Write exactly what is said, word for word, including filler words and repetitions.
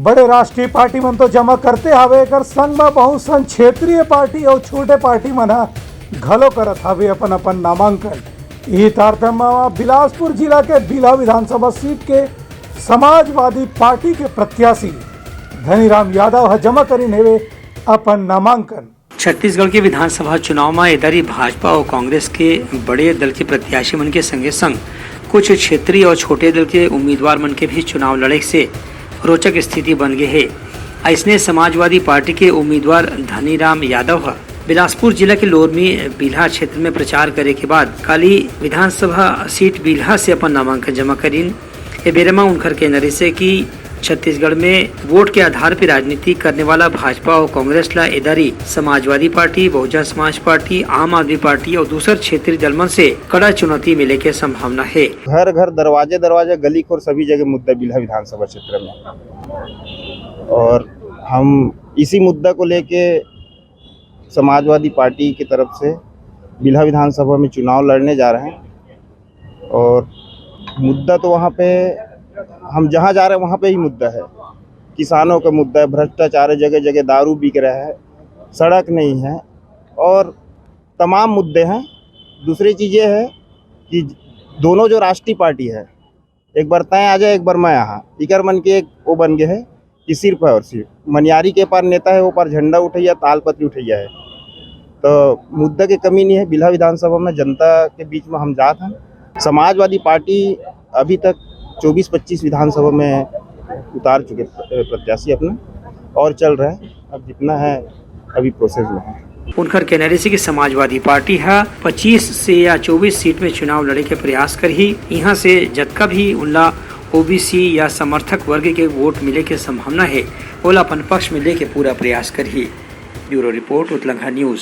बड़े राष्ट्रीय पार्टी मन तो जमा करते हावे, एकर संग म बहुत सन क्षेत्रीय पार्टी अउ छोटे पार्टी मन ह घलो करत हावे अपन अपन नामांकन। इही तारतम्य म बिलासपुर जिला के बिल्हा विधानसभा सीट के समाजवादी पार्टी के प्रत्याशी धनीराम यादव ह जमा करिन हेवे अपन नामांकन। छत्तीसगढ़ के विधानसभा चुनाव म एदारी भाजपा अउ कांग्रेस के बड़े दल के प्रत्याशी मन के संगे संग कुछ क्षेत्रीय अउ छोटे दल के उम्मीदवार मन के भी चुनाव लड़े से रोचक स्थिति बन गे हे। अइसने समाजवादी पार्टी के उम्मीदवार धनीराम यादव ह बिलासपुर जिला के लोरमी बिल्हा क्षेत्र में प्रचार करे के बाद काली विधानसभा सीट बिल्हा से अपन नामांकन जमा करिन। ए बेरा म उनकर कहना रहिसे कि छत्तीसगढ़ में वोट के आधार पर राजनीति करने वाला भाजपा अउ कांग्रेस ला एदारी समाजवादी पार्टी, बहुजन समाज पार्टी, आम आदमी पार्टी अउ दूसर क्षेत्रीय दल मन से कड़ा चुनौती मिले के संभावना हे। घर घर, दरवाजे दरवाजे, गली खोर, सभी जगह मुद्दा बिल्हा विधानसभा क्षेत्र में। और हम इसी मुद्दा को लेके समाजवादी पार्टी की तरफ से बिल्हा विधानसभा में चुनाव लड़ने जा रहे हैं। और मुद्दा तो वहाँ पे, हम जहाँ जा रहे हैं वहाँ पे ही मुद्दा है। किसानों का मुद्दा है, भ्रष्टाचार है, जगह जगह दारू बिक रहा है, सड़क नहीं है और तमाम मुद्दे हैं। दूसरी चीज़ ये है कि दोनों जो राष्ट्रीय पार्टी है, एक बार तैं आ जाए, एक बार मैं, यहाँ इकर मन के एक वो बन गए है कि सिर्फ है और सिर्फ मनियारी के पार नेता है, वो पार झंडा उठैया, तालपत्री उठैया है। तो मुद्दा के कमी नहीं है। बिल्हा विधानसभा में जनता के बीच में हम जात हैं। समाजवादी पार्टी अभी तक चौबीस पच्चीस विधानसभा में उतार चुके प्र-, प्रत्याशी अपना, और चल रहा है। अब जितना है, अभी प्रोसेस में है। उनकर कहना रहिसे कि समाजवादी पार्टी ह पच्चीस से या चौबीस सीट में चुनाव लड़े के प्रयास करही। इहां से जतका भी उनला ओबीसी या समर्थक वर्ग के वोट मिले के संभावना हे, ओला अपन पक्ष में लेके पूरा प्रयास करही। Bureau report, Utlangha news.